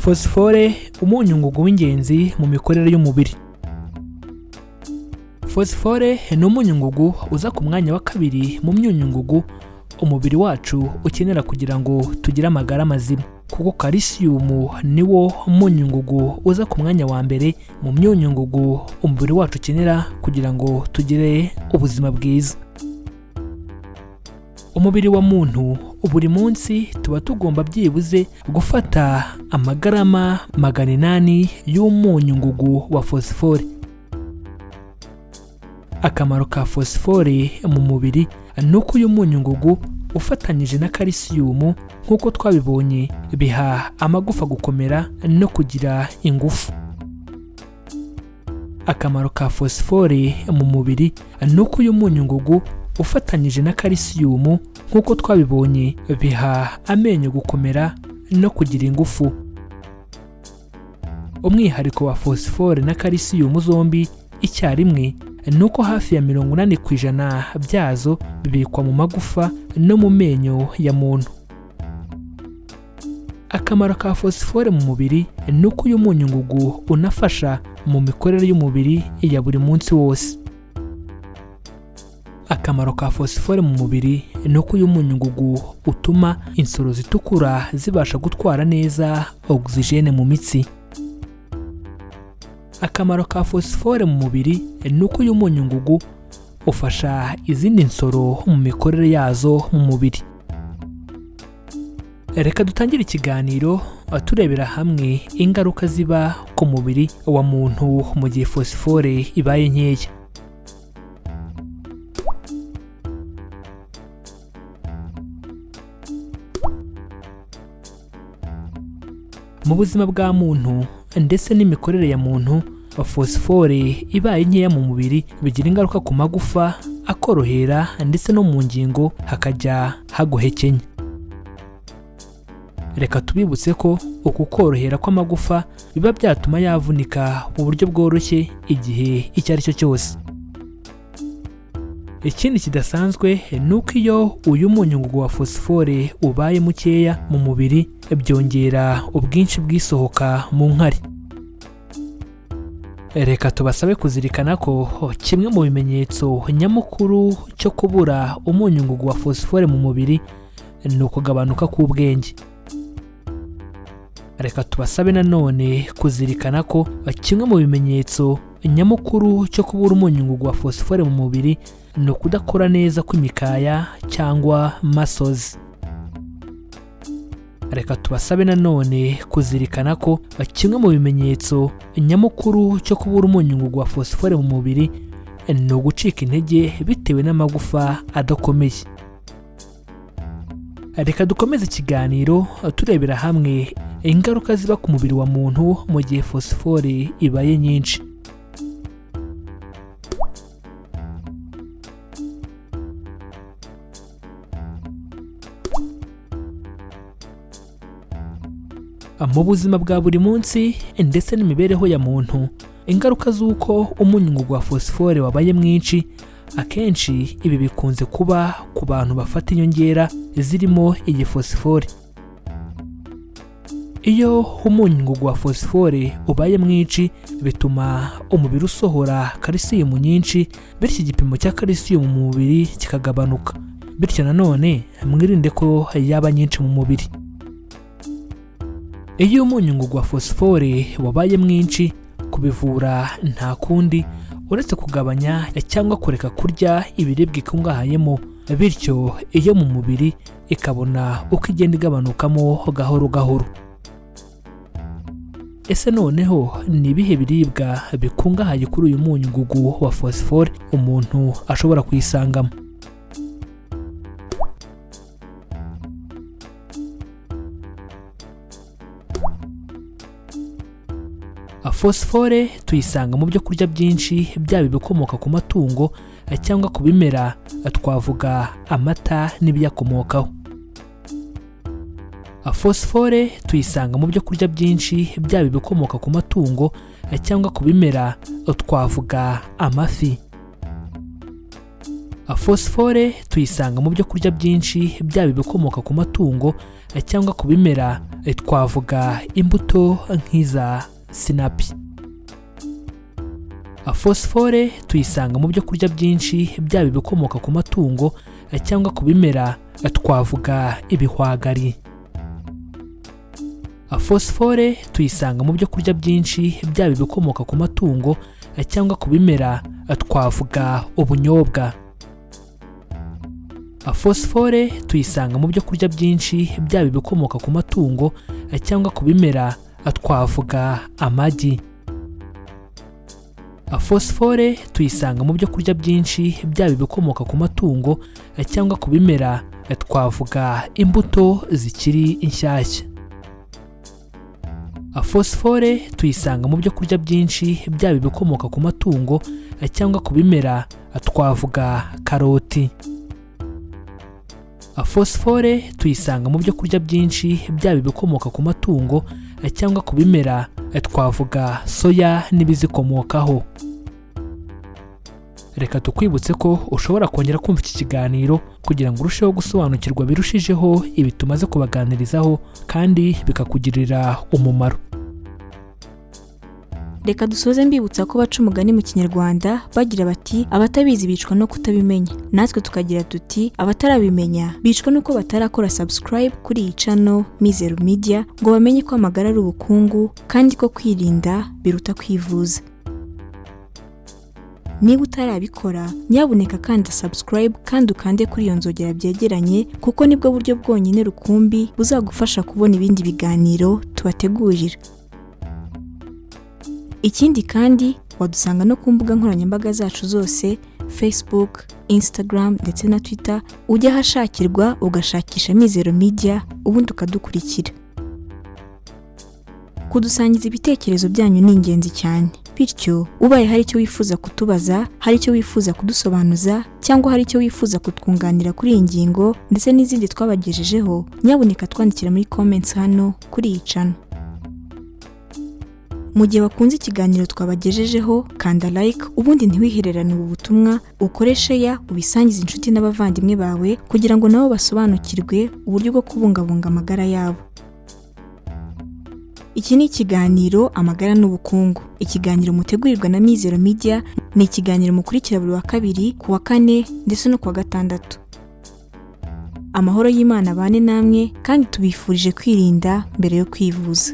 Fosifore, umunyungugu w'ingenzi mu mikorere y'umubiri. Fosifore ni umunyungugu uza ku mwanya wa kabiri mu myunyungugu umubiri wacu ukenera kugira ngo tugire amagara mazima, kuko kalisiyumu niwo munyungugu uza ku mwanya wa mbere mu myunyungugu umubiri wacu ukenera kugira ngo tugire ubuzima bwiza. Umubiri wa muntu buri munsi tuba tugomba byibuze gufata amagarama 800 y'umunyungugu wa fosifore. Akamaro ka fosifore mu mubiri ni uko uyu munyungugu ufatanyije na kalisiyumu, nk'uko twabibonye, biha amagufa gukomera no kugira ingufu. Akamaro ka fosifore mu mubiri ni uko uyu munyungugu ufatanyije na kalisiyumu, nk'uko twabibonye, biha amenyo gukomera no kugira ingufu. Umwihariko wa fosifore na kalisiyumu zombi icyarimwe ni uko hafi ya 80% byazo bibikwa mu magufa no mu menyo ya muntu. Akamaro ka fosifore mu mubiri ni uko uyu munyungugu unafasha mu mikorere y'umubiri ya buri munsi wose. Akamaro ka fosifore mu mubiri ni uko uyu munyungugu utuma insoro zitukura zibasha gutwara neza ogisijene mu mitsi. Akamaro ka fosifore mu mubiri ni uko uyu munyungugu ufasha izindi nsoro mu mikorere yazo mu mubiri. Reka dutangire ikiganiro turebera hamwe ingaruka ziba ku mubiri wa muntu mu gihe fosifore ibaye nkeya. Mu buzima bwa muntu ndetse n'imikorere ya muntu, fosifore ibaye nkeya mu mubiri bigira ingaruka ku magufa akorohera, ndetse no mu ngingo hakajya haguhekenya. Reka tubibutse ko uku korohera kw'amagufa biba byatuma yavunika mu buryo bworoshye igihe icyo ari cyo cyose. Ikindi kidasanzwe ni uko iyo uyu munyungugu wa fosifore ubaye mukeya mu mubiri, byongera ubwinshi bw'isohoka mu nkari. Reka tubasabe kuzirikana ko kimwe mu bimenyetso nyamukuru cyo kubura umunyungugu wa fosifore mu mubiri ni ukugabanuka k'ubwenge. Reka tubasabe nanone kuzirikana ko kimwe mu bimenyetso nyamukuru cyo kubura umunyungugu wa fosifore mu mubiri ni ukudakora neza kw'imikaya cyangwa masozi. Reka tubasabe nanone kuzirikana ko kimwe mu bimenyetso nyamukuru cyo kubura umunyungugu wa fosifore mu mubiri ni ugucika intege bitewe n'amagufa adakomeye. Reka dukomeze ikiganiro turebera hamwe ingaruka ziba ku mubiri wa muntu mu gihe fosifore ibaye nyinshi. Mu buzima bwa buri munsi ndetse n'imibereho ya muntu, ingaruka z'uko umunyungugu wa fosifore wabaye mwinshi, akenshi ibi bikunze kuba ku bantu bafata inyongera zirimo iyi fosifore. Iyo umunyungugu wa fosifore ubaye mwinshi, bituma umubiri usohora kalisiyumu nyinshi, bityo igipimo cya kalisiyumu mu mubiri kikagabanuka. Bityo nanone mwirinde ko yaba nyinshi mu mubiri. Iyo umunyungugu wa fosifore wabaye mwinshi, kubivura nta kundi uretse kugabanya cyangwa kureka kurya ibiribwa ikungahayemo, bityo iyo mu mubiri ikabona uko igenda igabanukamo gahoro gahoro. Ese noneho ni ibihe biribwa bikungahaye kuri uyu munyungugu wa fosifore umuntu ashobora kuyisangamo? Fosifore tuyisanga mu byo kurya byinshi, byaba ibikomoka ku matungo cyangwa ku bimera, twavuga amata n'ibiyakomokaho. Fosifore tuyisanga mu byo kurya byinshi, byaba ibikomoka ku matungo cyangwa ku bimera, twavuga amafi. Fosifore tuyisanga mu byo kurya byinshi, byaba ibikomoka ku matungo cyangwa ku bimera, twavuga imbuto nk'iza sinapi. Fosifore tuyisanga mu byo kurya byinshi, byaba ibikomoka ku matungo cyangwa ku bimera, twavuga ibihwagari. Fosifore tuyisanga mu byo kurya byinshi, byaba ibikomoka ku matungo cyangwa ku bimera, twavuga ubunyobwa. Fosifore tuyisanga mu byo kurya byinshi, byaba ibikomoka ku matungo cyangwa ku bimera, twavuga amagi. Fosifore tuyisanga mu byo kurya byinshi, byaba ibikomoka ku matungo cyangwa ku bimera, twavuga imbuto zikiri inshyashya. Fosifore tuyisanga mu byo kurya byinshi, byaba ibikomoka ku matungo cyangwa ku bimera, twavuga karoti. Fosifore tuyisanga mu byo kurya byinshi, byaba ibikomoka ku matungo cyangwa ku bimera, twavuga soya n'ibizikomokaho. Reka tukwibutse ko ushobora kongera kumva iki kiganiro kugira ngo urusheho gusobanukirwa birushijeho ibi tumaze kubaganirizaho kandi bikakugirira umumaro. Reka dusoze mbibutsa ko baca umugani mu Kinyarwanda bagira bati: "Abatabizi bicwa no kutabimenya." Natwe tukagira tuti: "Abatarabimenya bicwa nuko batarakora subscribe kuri iyi channel Mizero Media, ngo bamenye ko amagara ari ubukungu kandi ko kwirinda biruta kwivuza." Niba utarabikora, nyabuneka kanda subscribe kandi ukande kuri iyo nzogera byegeranye, kuko nibwo buryo bwonyine rukumbi buzagufasha kubona ibindi biganiro tubategurira. Ikindi kandi, wadusanga no ku mbuga nkoranyambaga zacu zose: Facebook, Instagram ndetse na Twitter. Ujya ahashakirwa ugashakisha Mizero Media, ubundi ukadukurikira. Kudusangiza ibitekerezo byanyu ni ingenzi cyane. Bityo ubaye hari icyo wifuza kutubaza, hari icyo wifuza kudusobanuza, cyangwa hari icyo wifuza kutwunganira kuri iyi ngingo ndetse n'izindi twabagejejeho, nyabuneka twandikira muri comments hano kuri iyi channel. Mu gihe wakunze ikiganiro twabagejejeho, kanda like, ubundi ntiwihererane ubu butumwa, ukore share, ubisangize inshuti n'abavandimwe bawe kugira ngo nabo basobanukirwe uburyo bwo kubungabunga amagara yabo. Iki ni ikiganiro Amagara n'Ubukungu, ikiganiro mutegurirwa na Mizero Media. Ni ikiganiro mukurikira buri wa kabiri, ku wa kane ndetse no ku wa gatandatu. Amahoro y'Imana abane namwe, kandi tubifurije kwirinda mbere yo kwivuza.